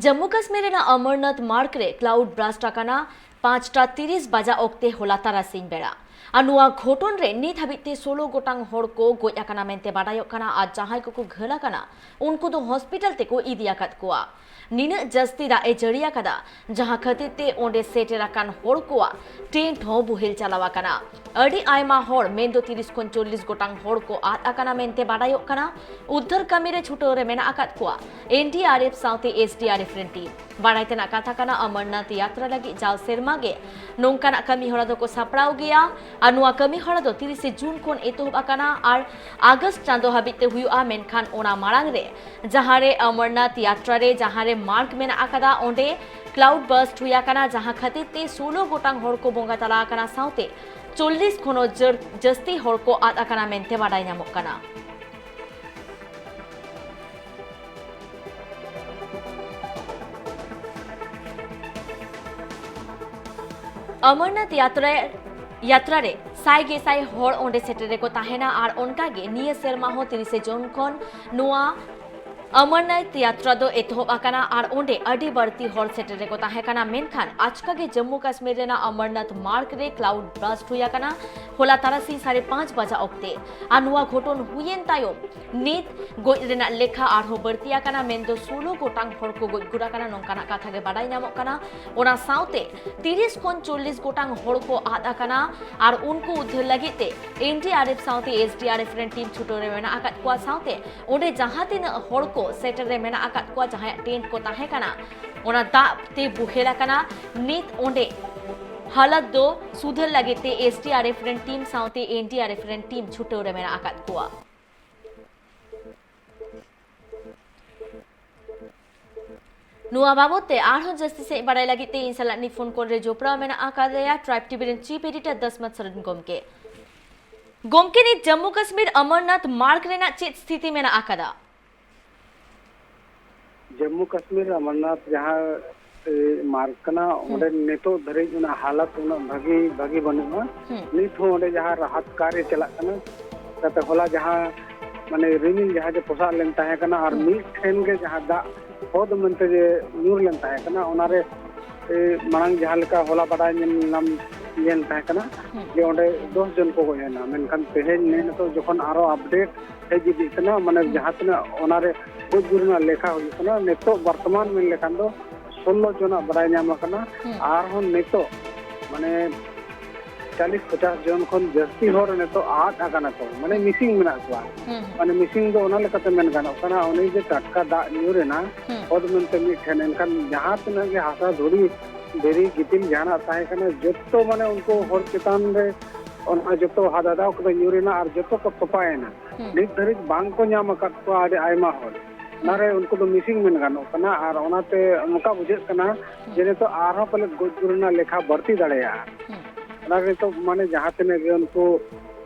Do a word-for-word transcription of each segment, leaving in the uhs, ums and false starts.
ᱡᱟᱢᱢᱩ ᱠᱟᱥᱢᱤᱨ ᱨᱮᱱᱟᱜ ᱚᱢᱚᱨᱱᱟᱛᱷ ᱢᱟᱨᱜᱽ ᱨᱮ ᱠᱞᱟᱣᱩᱰ ᱵᱨᱟᱥᱴ ᱟᱠᱟᱱᱟ ᱯᱟᱸᱪᱴᱟ ᱛᱤᱨᱤᱥ ᱵᱟᱡᱟᱜ ᱚᱠᱛᱮ ᱦᱚᱞᱟ ᱛᱟᱨᱟᱥᱤᱧ ᱵᱮᱲᱟ᱾ ᱟᱨ ᱱᱚᱣᱟ ᱜᱷᱚᱴᱚᱱ ᱨᱮ ᱱᱤᱛ ᱦᱟᱹᱵᱤᱡ ᱛᱮ ᱥᱳᱞᱳ ᱜᱚᱴᱟᱝ ᱦᱚᱲ ᱠᱚ ᱜᱚᱡ ᱟᱠᱟᱱᱟ ᱢᱮᱱᱛᱮ ᱵᱟᱰᱟᱭᱚᱜ ᱠᱟᱱᱟ ᱟᱨ ᱡᱟᱦᱟᱸᱭ ᱠᱚᱠᱚ ᱜᱷᱟᱹᱞ ᱟᱠᱟᱱᱟ ᱩᱱᱠᱩ ᱫᱚ ᱦᱚᱥᱯᱤᱴᱟᱞ ᱛᱮᱠᱚ ᱤᱫᱤ ᱟᱠᱟᱫ ᱠᱚᱣᱟ᱾ ᱱᱤᱱᱟᱹᱜ ᱡᱟᱹᱥᱛᱤ ᱫᱟᱜ ᱮ ᱡᱟᱹᱲᱤ ᱟᱠᱟᱫᱟ, ᱡᱟᱦᱟᱸ ᱠᱷᱟᱹᱛᱤᱨ ᱛᱮ ᱚᱸᱰᱮ ᱥᱮᱴᱮᱨ ᱟᱠᱟᱱ ᱦᱚᱲ ᱠᱚᱣᱟᱜ ᱴᱮᱱᱴ ᱦᱚᱸ ᱵᱩᱦᱮᱞ ᱪᱟᱞᱟᱣ ᱟᱠᱟᱱᱟ᱾ ᱟᱹᱰᱤ ᱟᱭᱢᱟ ᱦᱚᱲ, ᱢᱮᱱᱫᱚ ᱛᱤᱨᱤᱥ ᱠᱷᱚᱱ ᱪᱚᱞᱞᱤᱥ ᱜᱚᱴᱟᱝ ᱦᱚᱲ ᱠᱚ ᱟᱫ ᱟᱠᱟᱱᱟ ᱢᱮᱱᱛᱮ ᱵᱟᱰᱟᱭᱚᱜ ᱠᱟᱱᱟ᱾ ᱩᱫᱽᱫᱷᱟᱹᱨ ᱠᱟᱹᱢᱤ ᱨᱮ ᱪᱷᱩᱴᱟᱹᱣ ᱨᱮ ᱢᱮᱱᱟᱜ ᱟᱠᱟᱫ ᱠᱚᱣᱟ ᱮᱱ ᱰᱤ ᱟᱨ ᱮᱯᱷ ᱥᱟᱶᱛᱮ ᱮᱥ ᱰᱤ ᱟᱨ ᱮᱯᱷ ᱨᱮᱱ ᱴᱤᱢ᱾ ᱵᱟᱲᱟᱭ ᱛᱮᱱᱟᱜ ᱠᱟᱛᱷᱟ ᱠᱟᱱᱟ, ᱚᱢᱚᱨᱱᱟᱛᱷ ᱭᱟᱛᱨᱟ ᱞᱟᱹᱜᱤᱫ ᱡᱟᱣ ᱥᱮᱨᱢᱟ ᱜᱮ ᱱᱚᱝᱠᱟᱱᱟᱜ ᱠᱟᱹᱢᱤ ᱦᱚᱨᱟ ᱫᱚᱠᱚ ᱥᱟᱯᱲᱟᱣ ᱜᱮᱭᱟ ᱟᱨ ᱱᱚᱣᱟ ᱠᱟᱹᱢᱤ ᱦᱚᱨᱟ ᱫᱚ ᱛᱤᱨᱤᱥᱮ ᱡᱩᱱ ᱠᱷᱚᱱ ᱮᱛᱚᱦᱚᱵ ᱟᱠᱟᱱᱟ ᱟᱨ ᱟᱜᱚᱥᱴ ᱪᱟᱸᱫᱚ ᱦᱟᱹᱵᱤᱡ ᱛᱮ ᱦᱩᱭᱩᱜᱼᱟ᱾ ᱢᱮᱱᱠᱷᱟᱱ ᱚᱱᱟ ᱢᱟᱲᱟᱝ ᱨᱮ ᱡᱟᱦᱟᱸ ᱨᱮ ᱚᱢᱚᱨᱱᱟᱛᱷ ᱭᱟᱛᱨᱟ ᱨᱮ ᱡᱟᱦᱟᱸ ᱨᱮ ᱢᱟᱨᱜᱽ ᱢᱮᱱᱟᱜ ᱟᱠᱟᱫᱟ, ᱚᱸᱰᱮ ᱠᱞᱟᱣᱩᱰ ᱵᱟᱨᱥᱴ ᱦᱩᱭ ᱟᱠᱟᱱᱟ, ᱡᱟᱦᱟᱸ ᱠᱷᱟᱹᱛᱤᱨ ᱛᱮ ᱥᱳᱞᱳ ᱜᱚᱴᱟᱝ ᱦᱚᱲ ᱠᱚ ᱵᱚᱸᱜᱟ ᱛᱟᱞᱟ ᱟᱠᱟᱱᱟ, ᱥᱟᱶᱛᱮ ᱪᱚᱞᱞᱤᱥ ᱠᱷᱚᱱ ᱦᱚᱸ ᱡᱟᱹᱨ-, ᱡᱟᱹᱥᱛᱤ ᱦᱚᱲ ᱠᱚ ᱟᱫ ᱟᱠᱟᱱᱟ ᱢᱮᱱᱛᱮ ᱵᱟᱰᱟᱭ ᱧᱟᱢᱚᱜ ᱠᱟᱱᱟ᱾ ᱚᱢᱚᱨᱱᱟᱛᱷ ᱭᱟᱛᱨᱟ, ᱭᱟᱛᱨᱟ ᱨᱮ ᱥᱟᱭ ᱜᱮᱥᱟᱭ ᱦᱚᱲ ᱚᱸᱰᱮ ᱥᱮᱴᱮᱨ ᱨᱮᱠᱚ ᱛᱟᱦᱮᱱᱟ ᱟᱨ ᱚᱱᱠᱟ ᱜᱮ ᱱᱤᱭᱟᱹ ᱥᱮᱨᱢᱟ ᱦᱚᱸ ᱛᱤᱨᱤᱥᱮ ᱡᱩᱱ ᱠᱷᱚᱱ ᱱᱚᱣᱟ ᱚᱢᱚᱨᱱᱟᱛᱷ ᱭᱟᱛᱨᱟ ᱫᱚ ᱮᱛᱚᱦᱚᱵ ᱟᱠᱟᱱᱟ ᱟᱨ ᱚᱸᱰᱮ ᱟᱹᱰᱤ ᱵᱟᱹᱲᱛᱤ ᱦᱚᱲ ᱥᱮᱴᱮᱨ ᱨᱮᱠᱚ ᱛᱟᱦᱮᱸ ᱠᱟᱱᱟ᱾ ᱢᱮᱱᱠᱷᱟᱱ ᱟᱪᱠᱟ ᱜᱮ ᱡᱟᱢᱢᱩ ᱠᱟᱥᱢᱤᱨ ᱨᱮᱱᱟᱜ ᱚᱢᱚᱨᱱᱟᱛᱷ ᱢᱟᱨᱜᱽ ᱨᱮ ᱠᱞᱟᱣᱩᱰ ᱵᱨᱟᱥᱴ ᱦᱩᱭ ᱟᱠᱟᱱᱟ ᱦᱚᱞᱟ ᱛᱟᱨᱟᱥᱤᱧ ᱥᱟᱲᱮ ᱯᱟᱸᱪ ᱵᱟᱡᱟ ᱚᱠᱛᱮ᱾ ᱟᱨ ᱱᱚᱣᱟ ᱜᱷᱚᱴᱚᱱ ᱦᱩᱭᱮᱱ ᱛᱟᱭᱚᱢ ᱱᱤᱛ ᱜᱚᱡ ᱨᱮᱱᱟᱜ ᱞᱮᱠᱷᱟ ᱟᱨᱦᱚᱸ ᱵᱟᱹᱲᱛᱤ ᱟᱠᱟᱱᱟ, ᱢᱮᱱᱫᱚ ᱥᱳᱞᱳ ᱜᱚᱴᱟᱝ ᱦᱚᱲ ᱠᱚ ᱜᱚᱡ ᱜᱩᱨ ᱟᱠᱟᱱᱟ, ᱱᱚᱝᱠᱟᱱᱟᱜ ᱠᱟᱛᱷᱟ ᱜᱮ ᱵᱟᱰᱟᱭ ᱧᱟᱢᱚᱜ ᱠᱟᱱᱟ᱾ ᱚᱱᱟ ᱥᱟᱶᱛᱮ ᱛᱤᱨᱤᱥ ᱠᱷᱚᱱ ᱪᱚᱞᱞᱤᱥ ᱜᱚᱴᱟᱝ ᱦᱚᱲ ᱠᱚ ᱟᱫ ᱟᱠᱟᱱᱟ ᱟᱨ ᱩᱱᱠᱩ ᱩᱫᱽᱫᱷᱟᱹᱨ ᱞᱟᱹᱜᱤᱫ ᱛᱮ ᱮᱱ ᱰᱤ ᱟᱨ ᱮᱯᱷ ᱥᱟᱶᱛᱮ ᱮᱥ ᱰᱤ ᱟᱨ ᱮᱯᱷ ᱨᱮᱱ ᱴᱤᱢ ᱪᱷᱩᱴᱟᱹᱣ ᱨᱮ ᱢᱮᱱᱟᱜ ᱟᱠᱟᱫ ᱠᱚᱣᱟ᱾ ᱥᱟᱶᱛᱮ ᱚᱸᱰᱮ ᱡᱟᱦᱟᱸ ᱛᱤᱱᱟᱹᱜ ᱦᱚᱲ ᱠᱚ ᱥᱮᱴᱮᱨ ᱨᱮ ᱢᱮᱱᱟᱜ ᱟᱠᱟᱫ ᱠᱚᱣᱟ, ᱡᱟᱦᱟᱸᱭᱟᱜ ᱴᱮᱱᱴ ᱠᱚ ᱛᱟᱦᱮᱸ ᱠᱟᱱᱟ, ᱚᱱᱟ ᱫᱟᱜ ᱛᱮ ᱵᱚᱦᱮᱞ ᱟᱠᱟᱱᱟ᱾ ᱱᱤᱛ ᱚᱸᱰᱮ ᱦᱟᱞᱚᱛ ᱫᱚ ᱥᱩᱫᱷᱟᱹᱨ ᱞᱟᱹᱜᱤᱫ ᱛᱮ ᱮᱥ ᱰᱤ ᱟᱨ ᱮᱯᱷ ᱨᱮᱱ ᱴᱤᱢ ᱥᱟᱶᱛᱮ ᱮᱱ ᱰᱤ ᱟᱨ ᱮᱯᱷ ᱨᱮᱱ ᱴᱤᱢ ᱪᱷᱩᱴᱟᱹᱣ ᱨᱮ ᱢᱮᱱᱟᱜ ᱟᱠᱟᱫ ᱠᱚᱣᱟ᱾ ᱱᱚᱣᱟ ᱵᱟᱵᱚᱛ ᱛᱮ ᱟᱨᱦᱚᱸ ᱡᱟᱹᱥᱛᱤ ᱥᱟᱺᱦᱤᱡ ᱵᱟᱲᱟᱭ ᱞᱟᱹᱜᱤᱫ ᱛᱮ ᱤᱧ ᱥᱟᱞᱟᱜ ᱱᱤᱛ ᱯᱷᱳᱱ ᱠᱚᱞ ᱨᱮ ᱡᱚᱯᱲᱟᱣ ᱢᱮᱱᱟᱜ ᱟᱠᱟᱫᱮᱭᱟ ᱴᱨᱟᱭᱤᱵᱽ ᱴᱤᱵᱷᱤ ᱨᱮᱱ ᱪᱤᱯ ᱮᱰᱤᱴᱚᱨ ᱫᱚᱥᱢᱟᱛ ᱥᱚᱨᱮᱱ ᱜᱚᱢᱠᱮ᱾ ᱜᱚᱢᱠᱮ, ᱱᱤᱛ ᱡᱟᱢᱢᱩ ᱠᱟᱥᱢᱤᱨ ᱚᱢᱚᱨᱱᱟᱛᱷ ᱢᱟᱨᱜᱽ ᱨᱮᱱᱟᱜ ᱪᱮᱫ ᱥᱛᱷᱤᱛᱤ ᱢᱮᱱᱟᱜ ᱟᱠᱟᱫᱟ? ᱡᱟᱢᱢᱩ ᱠᱟᱥᱢᱤᱨ ᱚᱢᱚᱨᱱᱟᱛᱷ ᱡᱟᱦᱟᱸ, ᱮ, ᱢᱟᱨᱜᱽ ᱠᱟᱱᱟ, ᱦᱩᱸ᱾ ᱚᱸᱰᱮ ᱱᱤᱛᱚᱜ ᱫᱷᱟᱹᱨᱤᱡ ᱚᱱᱟ ᱦᱟᱞᱚᱛ ᱩᱱᱟᱹᱜ ᱵᱷᱟᱹᱜᱤ, ᱵᱷᱟᱹᱜᱤ ᱵᱟᱹᱱᱩᱜᱼᱟ᱾ ᱦᱩᱸ᱾ ᱱᱤᱛ ᱦᱚᱸ ᱚᱸᱰᱮ ᱡᱟᱦᱟᱸ ᱨᱟᱦᱟᱛ ᱠᱟᱨᱭᱚ ᱪᱟᱞᱟᱜ ᱠᱟᱱᱟ, ᱛᱟᱛᱮ ᱦᱚᱞᱟ ᱡᱟᱦᱟᱸ, ᱢᱟᱱᱮ, ᱨᱤᱢᱤᱞ ᱡᱟᱦᱟᱸ ᱡᱮ ᱯᱚᱥᱟᱜ ᱞᱮᱱ ᱛᱟᱦᱮᱸ ᱠᱟᱱᱟ ᱟᱨ ᱦᱩᱸ᱾ ᱢᱤᱫ ᱴᱷᱮᱱ ᱜᱮ ᱡᱟᱦᱟᱸ ᱫᱟᱜ ᱦᱚᱫ ᱢᱮᱱᱛᱮ ᱡᱮ ᱧᱩᱨ ᱞᱮᱱ ᱛᱟᱦᱮᱸ ᱠᱟᱱᱟ, ᱚᱱᱟᱨᱮ ᱮ, ᱢᱟᱲᱟᱝ ᱡᱟᱦᱟᱸ ᱞᱮᱠᱟ ᱦᱚᱞᱟ ᱵᱟᱰᱟᱭ ᱧᱮᱞ ᱧᱟᱢ ᱞᱮᱱ ᱛᱟᱦᱮᱸ ᱠᱟᱱᱟ, ᱦᱩᱸ᱾ ᱡᱮ ᱚᱸᱰᱮ ᱫᱚᱥ ᱡᱚᱱ ᱠᱚ ᱜᱚᱡ ᱮᱱᱟ, ᱢᱮᱱᱠᱷᱟᱱ ᱛᱮᱦᱮᱧ ᱱᱮ ᱱᱤᱛᱚᱜ ᱡᱚᱠᱷᱚᱱ ᱟᱨᱚ ᱟᱯᱰᱮᱴ ᱦᱮᱡ ᱤᱫᱤᱜ ᱠᱟᱱᱟ, ᱢᱟᱱᱮ ᱦᱩᱸ᱾ ᱡᱟᱦᱟᱸ ᱛᱤᱱᱟᱹᱜ ᱚᱱᱟᱨᱮ ᱜᱚᱡ ᱜᱩᱨ ᱨᱮᱱᱟᱜ ᱞᱮᱠᱷᱟ ᱦᱩᱭᱩᱜ ᱠᱟᱱᱟ, ᱱᱤᱛᱚᱜ ᱵᱚᱨᱛᱚᱢᱟᱱ ᱢᱮᱱ ᱞᱮᱠᱷᱟᱱ ᱫᱚ ᱥᱳᱞᱞᱳ ᱡᱚᱱᱟᱜ ᱵᱟᱰᱟᱭ ᱧᱟᱢ ᱟᱠᱟᱱᱟ᱾ ᱦᱩᱸ᱾ ᱟᱨᱦᱚᱸ ᱱᱤᱛᱚᱜ ᱢᱟᱱᱮ ᱪᱟᱞᱤᱥ ᱯᱚᱪᱟᱥ ᱡᱚᱱ ᱠᱷᱚᱱ ᱡᱟᱹᱥᱛᱤ ᱦᱚᱲ ᱱᱤᱛᱚᱜ ᱟᱫ ᱟᱠᱟᱱᱟ ᱠᱚ, ᱢᱟᱱᱮ ᱦᱩᱸ᱾ ᱢᱤᱥᱤᱝ ᱢᱮᱱᱟᱜ ᱠᱚᱣᱟ᱾ ᱦᱩᱸ, ᱦᱩᱸ᱾ ᱢᱟᱱᱮ ᱢᱤᱥᱤᱝ ᱫᱚ ᱚᱱᱟ ᱞᱮᱠᱟᱛᱮ ᱢᱮᱱ ᱜᱟᱱᱚᱜ ᱠᱟᱱᱟ, ᱩᱱᱤ ᱡᱮ ᱴᱟᱴᱠᱟ ᱫᱟᱜ ᱧᱩᱨ ᱮᱱᱟ, ᱦᱩᱸ᱾ ᱚᱛ ᱢᱮᱱᱛᱮ ᱢᱤᱫ ᱴᱷᱮᱱ, ᱮᱱᱠᱷᱟᱱ ᱡᱟᱦᱟᱸ ᱛᱤᱱᱟᱹᱜ ᱜᱮ ᱦᱟᱥᱟ ᱫᱷᱩᱲᱤ ᱫᱷᱤᱨᱤ ᱜᱤᱛᱤᱞ ᱡᱟᱦᱟᱱᱟᱜ ᱛᱟᱦᱮᱸ ᱠᱟᱱᱟ, ᱡᱚᱛᱚ ᱢᱟᱱᱮ ᱩᱱᱠᱩ ᱦᱚᱲ ᱪᱮᱛᱟᱱ ᱨᱮ ᱚᱱᱟ ᱡᱚᱛᱚ ᱦᱟᱫ ᱦᱟᱫᱟᱣ ᱠᱟᱛᱮ ᱧᱩᱨ ᱮᱱᱟ ᱟᱨ ᱡᱚᱛᱚ ᱠᱚ ᱛᱚᱯᱟᱭᱮᱱᱟ᱾ ᱦᱩᱸ᱾ ᱱᱤᱛ ᱫᱷᱟᱹᱨᱤᱡ ᱵᱟᱝ ᱠᱚ ᱧᱟᱢ ᱟᱠᱟᱫ ᱠᱚᱣᱟ ᱟᱹᱰᱤ ᱟᱭᱢᱟ ᱦᱚᱲ᱾ ᱚᱱᱟᱨᱮ ᱩᱱᱠᱩ ᱫᱚ ᱢᱤᱥᱤᱝ ᱢᱮᱱ ᱜᱟᱱᱚᱜ ᱠᱟᱱᱟ ᱟᱨ ᱚᱱᱟᱛᱮ ᱱᱚᱝᱠᱟ ᱵᱩᱡᱷᱟᱹᱜ ᱠᱟᱱᱟ ᱦᱩᱸ᱾ ᱡᱮ ᱱᱤᱛᱚᱜ ᱟᱨᱦᱚᱸ ᱯᱟᱞᱮᱫ ᱜᱚᱡ ᱜᱩᱨ ᱨᱮᱱᱟᱜ ᱞᱮᱠᱷᱟ ᱵᱟᱹᱲᱛᱤ ᱫᱟᱲᱮᱭᱟᱜᱼᱟ᱾ ᱦᱩᱸ᱾ ᱚᱱᱟ ᱱᱤᱛᱚᱜ ᱢᱟᱱᱮ ᱡᱟᱦᱟᱸ ᱛᱤᱱᱟᱹᱜ ᱜᱮ ᱩᱱᱠᱩ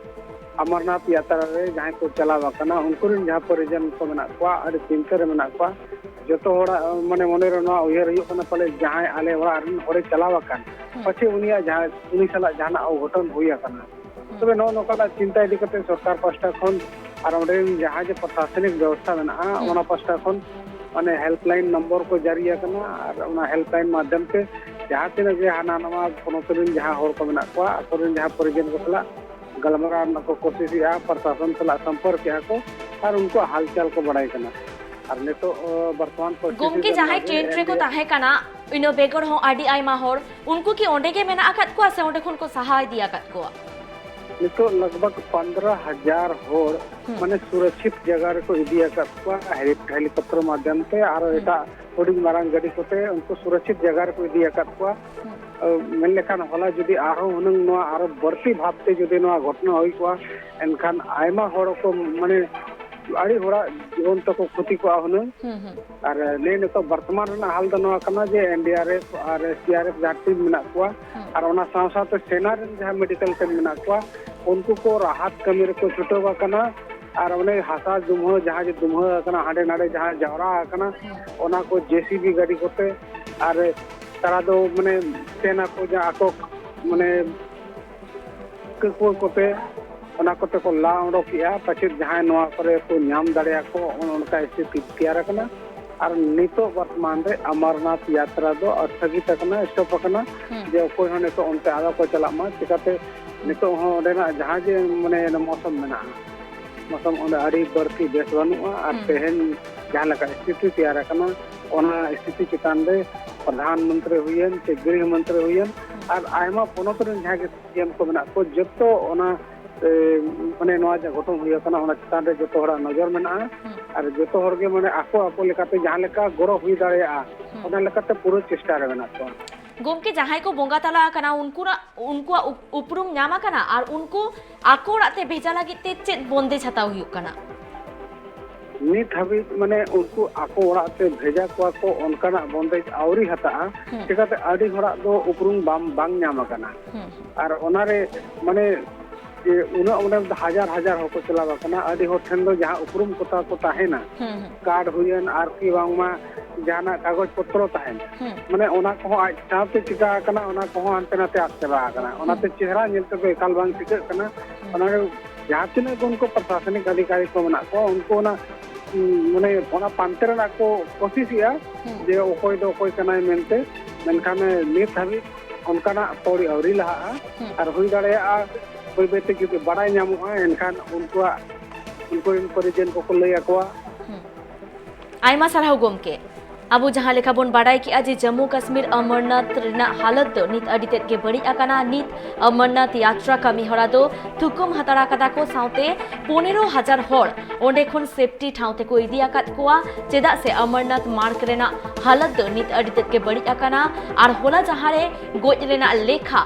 ᱟᱢᱟᱨᱱᱟᱛᱷ ᱭᱟᱛᱨᱟ ᱨᱮ ᱡᱟᱦᱟᱸᱭ ᱠᱚ ᱪᱟᱞᱟᱣ ᱟᱠᱟᱱᱟ, ᱩᱱᱠᱩ ᱨᱮᱱ ᱡᱟᱦᱟᱸ ᱯᱚᱨᱤᱡᱚᱱ ᱠᱚ ᱢᱮᱱᱟᱜ ᱠᱚᱣᱟ, ᱟᱹᱰᱤ ᱪᱤᱱᱛᱟᱹ ᱨᱮ ᱢᱮᱱᱟᱜ ᱠᱚᱣᱟ᱾ ᱡᱚᱛᱚ ᱦᱚᱲᱟᱜ, ᱢᱟᱱᱮ, ᱢᱚᱱᱮ ᱨᱮ ᱱᱚᱣᱟ ᱩᱭᱦᱟᱹᱨ ᱦᱩᱭᱩᱜ ᱠᱟᱱᱟ, ᱯᱟᱞᱮ ᱡᱟᱦᱟᱸᱭ ᱟᱞᱮ ᱚᱲᱟᱜ ᱨᱮᱱ ᱦᱚᱲᱮ ᱪᱟᱞᱟᱣ ᱟᱠᱟᱱ, ᱦᱩᱸ᱾ ᱯᱟᱪᱷᱮ ᱩᱱᱤᱭᱟᱜ ᱡᱟᱦᱟᱸ, ᱩᱱᱤ ᱥᱟᱞᱟᱜ ᱡᱟᱦᱟᱱᱟᱜ ᱚᱜᱷᱚᱴᱚᱱ ᱦᱩᱭ ᱟᱠᱟᱱᱟ᱾ ᱦᱩᱸ᱾ ᱛᱚᱵᱮ ᱱᱚᱜᱼᱚ ᱱᱚᱝᱠᱟᱱᱟᱜ ᱪᱤᱱᱛᱟᱹ ᱤᱫᱤ ᱠᱟᱛᱮ ᱥᱚᱨᱠᱟᱨ ᱯᱟᱥᱴᱟ ᱠᱷᱚᱱ ᱟᱨ ᱚᱸᱰᱮ ᱨᱮᱱ ᱡᱟᱦᱟᱸ ᱡᱮ ᱯᱨᱚᱥᱟᱥᱚᱱᱤᱠ ᱵᱮᱵᱚᱥᱛᱷᱟ ᱢᱮᱱᱟᱜᱼᱟ, ᱦᱩᱸ᱾ ᱚᱱᱟ ᱯᱟᱥᱴᱟ ᱠᱷᱚᱱ, ᱢᱟᱱᱮ, ᱦᱮᱞᱯᱞᱟᱭᱤᱱ ᱱᱚᱢᱵᱚᱨ ᱠᱚ ᱡᱟᱹᱨᱤ ᱟᱠᱟᱱᱟ ᱟᱨ ᱚᱱᱟ ᱦᱮᱞᱯᱞᱟᱭᱤᱱ ᱢᱟᱫᱽᱫᱷᱚᱢ ᱛᱮ ᱡᱟᱦᱟᱸ ᱛᱤᱱᱟᱹᱜ ᱜᱮ ᱦᱟᱱᱟ ᱱᱟᱣᱟ ᱯᱚᱱᱚᱛ ᱨᱮᱱ ᱡᱟᱦᱟᱸ ᱦᱚᱲ ᱠᱚ ᱢᱮᱱᱟᱜ ᱠᱚᱣᱟ, ᱟᱠᱚᱨᱮᱱ ᱡᱟᱦᱟᱸ ᱯᱚᱨᱤᱡᱚᱱ ᱠᱚ ᱥᱟᱞᱟᱜ ᱜᱟᱞᱢᱟᱨᱟᱣ ᱨᱮᱱᱟᱜ ᱠᱚ ᱠᱳᱥᱤᱥᱮᱜᱼᱟ, ᱯᱨᱚᱥᱟᱥᱚᱱ ᱥᱟᱞᱟᱜ ᱥᱚᱢᱯᱚᱨᱠᱮᱜᱼᱟ ᱠᱚ ᱟᱨ ᱩᱱᱠᱩᱣᱟᱜ ᱦᱟᱞᱪᱟᱞ ᱠᱚ ᱵᱟᱲᱟᱭ ᱠᱟᱱᱟ᱾ ᱟᱨ ᱱᱤᱛᱚᱜ, ᱚ, ᱵᱚᱨᱛᱚᱢᱟᱱ ᱯᱚᱨᱤᱥᱛᱷᱤᱛᱤ ᱜᱚᱢᱠᱮ, ᱫᱚ ᱡᱟᱦᱟᱸᱭ ᱱᱚᱣᱟ ᱜᱮ ᱴᱨᱮᱱ ᱨᱮᱠᱚ ᱮᱱᱰᱤᱭᱮ ᱛᱟᱦᱮᱸ ᱠᱟᱱᱟ, ᱤᱱᱟᱹ ᱵᱮᱜᱚᱨ ᱦᱚᱸ ᱟᱹᱰᱤ ᱟᱭᱢᱟ ᱦᱚᱲ, ᱩᱱᱠᱩ ᱠᱤ ᱚᱸᱰᱮ ᱜᱮ ᱢᱮᱱᱟᱜ ᱟᱠᱟᱫ ᱠᱚᱣᱟ ᱥᱮ ᱚᱸᱰᱮ ᱠᱷᱚᱱ ᱠᱚ ᱥᱟᱦᱟ ᱤᱫᱤ ᱟᱠᱟᱫ ᱠᱚᱣᱟ? ᱱᱤᱛᱚᱜ ᱞᱟᱜᱽ ᱵᱷᱟᱜᱽ ᱯᱚᱱᱫᱽᱨᱚ ᱦᱟᱡᱟᱨ ᱦᱚᱲ, ᱦᱩᱸ᱾ ᱢᱟᱱᱮ, ᱥᱩᱨᱚᱠᱪᱷᱤᱛ ᱡᱟᱭᱜᱟ ᱨᱮᱠᱚ ᱤᱫᱤ ᱟᱠᱟᱫ ᱠᱚᱣᱟ, ᱦᱮᱞᱤ-, ᱦᱮᱞᱤᱠᱚᱯᱴᱟᱨ ᱢᱟᱫᱽᱫᱷᱚᱢ ᱛᱮ, ᱟᱨᱚ ᱦᱩᱸ᱾ ᱮᱴᱟᱜ ᱦᱩᱰᱤᱧ ᱢᱟᱨᱟᱝ ᱜᱟᱹᱰᱤ ᱠᱚᱛᱮ ᱩᱱᱠᱩ ᱥᱩᱨᱚᱠᱪᱷᱤᱛ ᱡᱟᱭᱜᱟ ᱨᱮᱠᱚ ᱤᱫᱤ ᱟᱠᱟᱫ ᱠᱚᱣᱟ᱾ ᱦᱩᱸ᱾ ᱟᱹ, ᱢᱮᱱ ᱞᱮᱠᱷᱟᱱ ᱦᱚᱞᱟ ᱡᱩᱫᱤ ᱟᱨᱦᱚᱸ ᱦᱩᱱᱟᱹᱝ ᱱᱚᱣᱟ ᱟᱨᱚ ᱵᱟᱹᱲᱛᱤ ᱵᱷᱟᱵᱽᱛᱮ ᱡᱩᱫᱤ ᱱᱚᱣᱟ ᱜᱷᱚᱴᱚᱱᱟ ᱦᱩᱭ ᱠᱚᱜᱼᱟ, ᱮᱱᱠᱷᱟᱱ ᱟᱭᱢᱟ ᱦᱚᱲ ᱠᱚ, ᱢᱟᱱᱮ, ᱟᱹᱰᱤ ᱦᱚᱲᱟᱜ ᱡᱤᱵᱚᱱ ᱛᱟᱠᱚ ᱠᱷᱚᱛᱤ ᱠᱚᱜᱼᱟ ᱦᱩᱱᱟᱹᱝ᱾ ᱦᱩᱸ, ᱦᱩᱸ᱾ ᱟᱨ ᱱᱤᱭᱟᱹ ᱱᱤᱛᱚᱜ ᱵᱚᱨᱛᱚᱢᱟᱱ ᱨᱮᱱᱟᱜ ᱦᱟᱞ ᱫᱚ ᱱᱚᱣᱟ ᱠᱟᱱᱟ ᱡᱮ ᱮᱱ ᱰᱤ ᱟᱨ ᱮᱯᱷ ᱟᱨ ᱮᱥ ᱰᱤ ᱟᱨ ᱮᱯᱷ ᱡᱟᱦᱟᱸ ᱴᱤᱢ ᱢᱮᱱᱟᱜ ᱠᱚᱣᱟ, ᱦᱩᱸ᱾ ᱟᱨ ᱚᱱᱟ ᱥᱟᱶ ᱥᱟᱶᱛᱮ ᱥᱮᱱᱟ ᱨᱮᱱ ᱡᱟᱦᱟᱸ ᱢᱮᱰᱤᱠᱮᱞ ᱴᱤᱢ ᱢᱮᱱᱟᱜ ᱠᱚᱣᱟ, ᱩᱱᱠᱩ ᱠᱚ ᱨᱟᱦᱟᱛ ᱠᱟᱹᱢᱤ ᱨᱮᱠᱚ ᱪᱷᱩᱴᱟᱹᱣ ᱟᱠᱟᱱᱟ᱾ ᱟᱨ ᱚᱱᱮ ᱦᱟᱥᱟ ᱫᱩᱢᱦᱟᱹ, ᱡᱟᱦᱟᱸ ᱡᱮ ᱫᱩᱢᱦᱟᱹ ᱟᱠᱟᱱᱟ, ᱦᱟᱸᱰᱮ ᱱᱟᱰᱮ ᱡᱟᱦᱟᱸ ᱡᱟᱣᱨᱟ ᱟᱠᱟᱱᱟ, ᱦᱩᱸ᱾ ᱚᱱᱟ ᱠᱚ ᱡᱮ ᱥᱤ ᱵᱤ ᱜᱟᱹᱰᱤ ᱠᱚᱛᱮ, ᱟᱨ ᱛᱟᱨᱟ ᱫᱚ, ᱢᱟᱱᱮ, ᱥᱮᱱᱟ ᱠᱚ ᱡᱟᱦᱟᱸ ᱟᱠᱚ, ᱢᱟᱱᱮ, ᱠᱟᱹᱠᱩᱣᱟᱹ ᱠᱚᱛᱮ, ᱚᱱᱟ ᱠᱚᱛᱮ ᱠᱚ ᱞᱟ ᱚᱰᱚᱠᱮᱜᱼᱟ, ᱯᱟᱪᱮᱫ ᱡᱟᱦᱟᱸᱭ ᱱᱚᱣᱟ ᱠᱚᱨᱮ ᱠᱚ ᱧᱟᱢ ᱫᱟᱲᱮᱭᱟᱠᱚ, ᱚᱱᱮ ᱚᱱᱠᱟ ᱥᱛᱷᱤᱛᱤ ᱛᱮᱭᱟᱨ ᱟᱠᱟᱱᱟ᱾ ᱟᱨ ᱱᱤᱛᱚᱜ ᱵᱚᱨᱛᱚᱢᱟᱱ ᱨᱮ ᱟᱢᱟᱨᱱᱟᱛᱷ ᱭᱟᱛᱨᱟ ᱫᱚ ᱥᱛᱷᱚᱜᱤᱛ ᱟᱠᱟᱱᱟ, ᱥᱴᱚᱯ ᱟᱠᱟᱱᱟ᱾ ᱦᱩᱸ᱾ ᱡᱮ ᱚᱠᱚᱭ ᱦᱚᱸ ᱱᱤᱛᱚᱜ ᱚᱱᱛᱮ ᱟᱞᱚ ᱠᱚ ᱪᱟᱞᱟᱜ ᱢᱟ᱾ ᱪᱤᱠᱟᱹᱛᱮ ᱱᱤᱛᱚᱜ ᱦᱚᱸ ᱚᱸᱰᱮᱱᱟᱜ ᱡᱟᱦᱟᱸ ᱡᱮ ᱢᱟᱱᱮ ᱢᱚᱥᱚᱢ ᱢᱮᱱᱟᱜᱼᱟ, ᱢᱚᱥᱚᱢ ᱚᱸᱰᱮ ᱟᱹᱰᱤ ᱵᱟᱹᱲᱛᱤ ᱵᱮᱥ ᱵᱟᱹᱱᱩᱜᱼᱟ᱾ ᱟᱨ ᱦᱩᱸ᱾ ᱛᱮᱦᱮᱧ ᱡᱟᱦᱟᱸ ᱞᱮᱠᱟ ᱥᱛᱷᱤᱛᱤ ᱛᱮᱭᱟᱨ ᱟᱠᱟᱱᱟ, ᱚᱱᱟ ᱥᱛᱷᱤᱛᱤ ᱪᱮᱛᱟᱱ ᱨᱮ ᱯᱨᱚᱫᱷᱟᱱ ᱢᱚᱱᱛᱨᱤ ᱦᱩᱭᱮᱱ ᱥᱮ ᱜᱨᱤᱦ ᱢᱚᱱᱛᱨᱤ ᱦᱩᱭᱮᱱ, ᱟᱨ ᱟᱭᱢᱟ ᱯᱚᱱᱚᱛ ᱨᱮᱱ ᱡᱟᱦᱟᱸᱭ ᱜᱮ ᱥᱤ ᱮᱢ ᱠᱚ ᱢᱮᱱᱟᱜ ᱠᱚ, ᱡᱚᱛᱚ ᱚᱱᱟ, ᱮ, ᱢᱟᱱᱮ ᱱᱚᱣᱟ ᱡᱟᱦᱟᱸ ᱜᱷᱚᱴᱚᱱ ᱦᱩᱭ ᱟᱠᱟᱱᱟ, ᱚᱱᱟ ᱪᱮᱛᱟᱱ ᱨᱮ ᱡᱚᱛᱚ ᱦᱚᱲᱟᱜ ᱱᱚᱡᱚᱨ ᱢᱮᱱᱟᱜᱼᱟ᱾ ᱦᱩᱸ᱾ ᱟᱨ ᱡᱚᱛᱚ ᱦᱚᱲ ᱜᱮ ᱢᱟᱱᱮ ᱟᱠᱚ ᱟᱠᱚ ᱞᱮᱠᱟᱛᱮ ᱡᱟᱦᱟᱸ ᱞᱮᱠᱟ ᱜᱚᱲᱚ ᱦᱩᱭ ᱫᱟᱲᱮᱭᱟᱜᱼᱟ, ᱦᱩᱸ᱾ ᱚᱱᱟ ᱞᱮᱠᱟᱛᱮ ᱯᱩᱨᱟᱹ ᱪᱮᱥᱴᱟ ᱨᱮ ᱢᱮᱱᱟᱜ ᱠᱚᱣᱟ᱾ ᱜᱚᱢᱠᱮ, ᱡᱟᱦᱟᱸᱭ ᱠᱚ ᱵᱚᱸᱜᱟ ᱛᱟᱞᱟ ᱟᱠᱟᱱᱟ, ᱩᱱᱠᱩᱱᱟᱜ, ᱩᱱᱠᱩᱣᱟᱜ ᱩᱯ-, ᱩᱯᱨᱩᱢ ᱧᱟᱢ ᱟᱠᱟᱱᱟ ᱟᱨ ᱩᱱᱠᱩ ᱟᱠᱚ ᱚᱲᱟᱜ ᱛᱮ ᱵᱷᱮᱡᱟ ᱞᱟᱹᱜᱤᱫ ᱛᱮ ᱪᱮᱫ ᱵᱚᱱᱫᱮᱡ ᱦᱟᱛᱟᱣ ᱦᱩᱭᱩᱜ ᱠᱟᱱᱟ? ᱱᱤᱛ ᱦᱟᱹᱵᱤᱡ ᱢᱟᱱᱮ ᱩᱱᱠᱩ ᱟᱠᱚ ᱚᱲᱟᱜ ᱛᱮ ᱵᱷᱮᱡᱟ ᱠᱚᱣᱟ ᱠᱚ, ᱚᱱᱠᱟᱱᱟᱜ ᱵᱚᱱᱫᱮᱡ ᱟᱹᱣᱨᱤ ᱦᱟᱛᱟᱜᱼᱟ᱾ ᱦᱩᱸ᱾ ᱪᱤᱠᱟᱹᱛᱮ ᱟᱹᱰᱤ ᱦᱚᱲᱟᱜ ᱫᱚ ᱩᱯᱨᱩᱢ ᱵᱟᱝ, ᱵᱟᱝ ᱧᱟᱢ ᱟᱠᱟᱱᱟ᱾ ᱦᱩᱸ, ᱦᱩᱸ᱾ ᱟᱨ ᱚᱱᱟᱨᱮ ᱢᱟᱱᱮ ᱡᱮ ᱩᱱᱟᱹᱜ ᱚᱸᱰᱮ ᱫᱚ ᱦᱟᱡᱟᱨ ᱦᱟᱡᱟᱨ ᱦᱚᱲ ᱠᱚ ᱪᱟᱞᱟᱣ ᱟᱠᱟᱱᱟ, ᱟᱹᱰᱤ ᱦᱚᱲ ᱴᱷᱮᱱ ᱫᱚ ᱡᱟᱦᱟᱸ ᱩᱯᱨᱩᱢ ᱠᱚᱛᱟ ᱠᱚ ᱛᱟᱦᱮᱱᱟ, ᱦᱩᱸ, ᱦᱩᱸ᱾ ᱠᱟᱨᱰ ᱦᱩᱭᱮᱱ, ᱟᱨ ᱠᱤ ᱵᱟᱝᱢᱟ ᱡᱟᱦᱟᱱᱟᱜ ᱠᱟᱜᱚᱡᱽ ᱯᱚᱛᱨᱚ ᱛᱟᱦᱮᱱ, ᱦᱩᱸ᱾ ᱢᱟᱱᱮ ᱚᱱᱟ ᱠᱚᱦᱚᱸ ᱟᱡ ᱥᱟᱶᱛᱮ ᱪᱤᱠᱟ ᱟᱠᱟᱱᱟ, ᱚᱱᱟ ᱠᱚᱦᱚᱸ ᱦᱟᱱᱛᱮ ᱱᱟᱛᱮ ᱟᱫ ᱪᱟᱵᱟ ᱟᱠᱟᱱᱟ᱾ ᱚᱱᱟᱛᱮ ᱦᱩᱸ᱾ ᱪᱮᱦᱨᱟ ᱧᱮᱞ ᱛᱮᱫᱚ ᱮᱠᱟᱞ ᱵᱟᱝ ᱴᱷᱤᱠᱟᱹᱜ ᱠᱟᱱᱟ᱾ ᱦᱩᱸ᱾ ᱚᱱᱟ ᱡᱟᱦᱟᱸ ᱛᱤᱱᱟᱹᱜ ᱜᱮ ᱩᱱᱠᱩ ᱯᱨᱚᱥᱟᱥᱚᱱᱤᱠ ᱟᱫᱷᱤᱠᱟᱨᱤ ᱠᱚ ᱢᱮᱱᱟᱜ ᱠᱚᱣᱟ, ᱩᱱᱠᱩ ᱚᱱᱟ, ᱩᱸ, ᱢᱟᱱᱮ ᱚᱱᱟ ᱯᱟᱱᱛᱮ ᱨᱮᱱᱟᱜ ᱠᱚ ᱠᱳᱥᱤᱥᱮᱜᱼᱟ ᱦᱩᱸ᱾ ᱡᱮ ᱚᱠᱚᱭ ᱫᱚ ᱚᱠᱚᱭ ᱠᱟᱱᱟᱭ ᱢᱮᱱᱛᱮ, ᱢᱮᱱᱠᱷᱟᱱ ᱱᱤᱛ ᱦᱟᱹᱵᱤᱡ ᱚᱱᱠᱟᱱᱟᱜ ᱯᱟᱹᱣᱲᱤ ᱟᱹᱣᱨᱤ ᱞᱟᱦᱟᱜᱼᱟ᱾ ᱦᱩᱸ᱾ ᱟᱨ ᱦᱩᱭ ᱫᱟᱲᱮᱭᱟᱜᱼᱟ ᱵᱟᱹᱭ ᱵᱟᱹᱭ ᱛᱮ ᱡᱩᱫᱤ ᱵᱟᱲᱟᱭ ᱧᱟᱢᱚᱜᱼᱟ, ᱮᱱᱠᱷᱟᱱ ᱩᱱᱠᱩᱣᱟᱜ, ᱩᱱᱠᱩ ᱨᱮᱱ ᱯᱚᱨᱤᱡᱚᱱ ᱠᱚᱠᱚ ᱞᱟᱹᱭ ᱟᱠᱚᱣᱟ᱾ ᱦᱩᱸ᱾ ᱟᱭᱢᱟ ᱥᱟᱨᱦᱟᱣ ᱜᱚᱢᱠᱮ᱾ ᱟᱵᱚ ᱡᱟᱦᱟᱸ ᱞᱮᱠᱟ ᱵᱚᱱ ᱵᱟᱰᱟᱭ ᱠᱮᱜᱼᱟ ᱡᱮ ᱡᱟᱢᱢᱩ ᱠᱟᱥᱢᱤᱨ ᱚᱢᱚᱨᱱᱟᱛᱷ ᱨᱮᱱᱟᱜ ᱦᱟᱞᱚᱛ ᱫᱚ ᱱᱤᱛ ᱟᱹᱰᱤ ᱛᱮᱫ ᱜᱮ ᱵᱟᱹᱲᱤᱡ ᱟᱠᱟᱱᱟ᱾ ᱱᱤᱛ ᱚᱢᱚᱨᱱᱟᱛᱷ ᱭᱟᱛᱨᱟ ᱠᱟᱹᱢᱤ ᱦᱚᱨᱟ ᱫᱚ ᱛᱷᱩᱠᱩᱢ ᱦᱟᱛᱟᱲ ᱟᱠᱟᱫᱟ ᱠᱚ, ᱥᱟᱶᱛᱮ ᱯᱚᱱᱮᱨᱚ ᱦᱟᱡᱟᱨ ᱦᱚᱲ ᱚᱸᱰᱮ ᱠᱷᱚᱱ ᱥᱮᱯᱴᱤ ᱴᱷᱟᱶ ᱛᱮᱠᱚ ᱤᱫᱤ ᱟᱠᱟᱫ ᱠᱚᱣᱟ᱾ ᱪᱮᱫᱟᱜ ᱥᱮ ᱚᱢᱚᱨᱱᱟᱛᱷ ᱢᱟᱨᱜᱽ ᱨᱮᱱᱟᱜ ᱦᱟᱞᱚᱛ ᱫᱚ ᱱᱤᱛ ᱟᱹᱰᱤ ᱛᱮᱫ ᱜᱮ ᱵᱟᱹᱲᱤᱡ ᱟᱠᱟᱱᱟ᱾ ᱟᱨ ᱦᱚᱞᱟ ᱡᱟᱦᱟᱸ ᱨᱮ ᱜᱚᱡ ᱨᱮᱱᱟᱜ ᱞᱮᱠᱷᱟ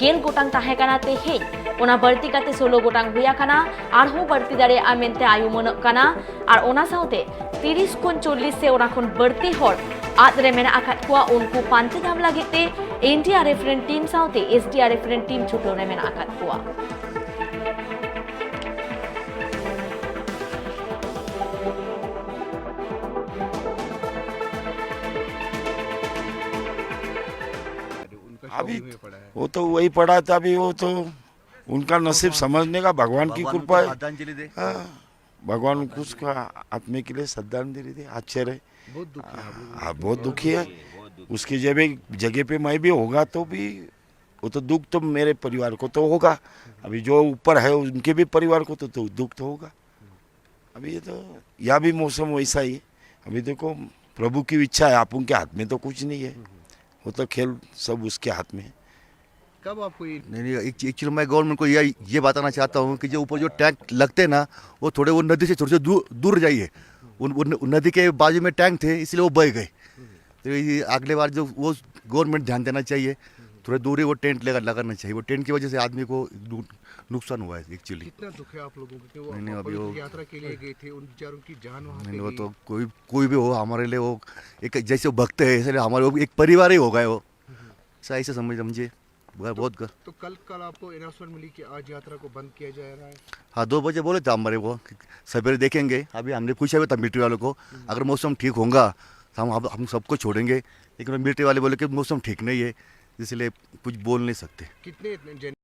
ᱜᱮᱞ ᱜᱚᱴᱟᱝ ᱛᱟᱦᱮᱸ ᱠᱟᱱᱟ, ᱛᱮᱦᱮᱧ ᱚᱱᱟ ᱵᱟᱹᱲᱛᱤ ᱠᱟᱛᱮ ᱥᱳᱞᱳ ᱜᱚᱴᱟᱝ ᱦᱩᱭ ᱟᱠᱟᱱᱟ᱾ ᱟᱨᱦᱚᱸ ᱵᱟᱹᱲᱛᱤ ᱫᱟᱲᱮᱭᱟᱜᱼᱟ ᱢᱮᱱᱛᱮ ᱟᱭᱩᱢᱟᱹᱱᱚᱜ ᱠᱟᱱᱟ᱾ ᱟᱨ ᱚᱱᱟ ᱥᱟᱶᱛᱮ ᱛᱤᱨᱤᱥ ᱠᱷᱚᱱ ᱪᱚᱞᱞᱤᱥ ᱥᱮ ᱚᱱᱟ ᱠᱷᱚᱱ ᱵᱟᱹᱲᱛᱤ ᱦᱚᱲ ᱟᱫ ᱨᱮ ᱢᱮᱱᱟᱜ ᱟᱠᱟᱫ ᱠᱚᱣᱟ᱾ ᱩᱱᱠᱩ ᱯᱟᱱᱛᱮ ᱧᱟᱢ ᱞᱟᱹᱜᱤᱫ ᱛᱮ ᱮᱱ ᱰᱤ ᱟᱨ ᱮᱯᱷ ᱨᱮᱱ ᱴᱤᱢ ᱥᱟᱶᱛᱮ ᱮᱥ ᱰᱤ ᱟᱨ ᱮᱯᱷ ᱨᱮᱱ ᱴᱤᱢ ᱪᱷᱩᱴᱟᱹᱣ ᱨᱮ ᱢᱮᱱᱟᱜ ᱟᱠᱟᱫ ᱠᱚᱣᱟ᱾ अभी वो तो वही पड़ा था, अभी वो तो उनका नसीब समझने का, भगवान की कृपा है। हाँ, भगवान उसका आत्मा के लिए श्रद्धांजलि दे, अच्छे रहे। बहुत दुखी है आप लोग। हाँ, बहुत दुखी है। उसकी जगह जगह पे मैं भी होगा तो भी वो तो दुख तो मेरे परिवार को तो होगा। अभी जो ऊपर है उनके भी परिवार को तो, तो दुख तो होगा। अभी ये तो, यह भी मौसम वैसा ही है। अभी देखो, प्रभु की इच्छा है, आप उनके हाथ में तो कुछ नहीं है। वो तो खेल सब उसके हाथ में है। कब आपको ये नहीं नहीं, एक एक्चुअली मैं गवर्नमेंट को ये ये बताना चाहता हूँ कि जो ऊपर जो टैंक लगते हैं ना, वो थोड़े वो नदी से थोड़े से दूर दूर जाइए। उन, उन नदी के बाजू में टैंक थे, इसलिए वो बह गए। तो ये अगले बार जो वो गवर्नमेंट ध्यान देना चाहिए, थोड़े दूर ही वो टेंट लगा लगाना चाहिए। वो टेंट की वजह से आदमी को नु- नुकसान हुआ है एक्चुअली। कितना दुख है आप लोगों को कि वो नहीं, नहीं, अभी पवित्र वो- यात्रा के लिए गए थे, उन बेचारों की जान वहाँ पे नहीं, वो गई। तो कोई कोई भी हो, हमारे लिए वो एक जैसे वो भक्त है, इसलिए हमारे वो एक परिवार ही हो गए वो। ऐसा ऐसे समझ समझिए, बहुत बहुत ग- तो कल कल आपको अनाउंसमेंट मिली कि आज यात्रा को बंद किया जा रहा है। हाँ, दो बजे बोले थे हमारे वो कि सवेरे देखेंगे। अभी हमने पूछा भी था मिलिट्री वालों को, अगर मौसम ठीक होगा तो हम हम हम सबको छोड़ेंगे, लेकिन मिलिट्री वाले बोले कि मौसम ठीक नहीं है, इसलिए कुछ बोल नहीं सकते। कितने जने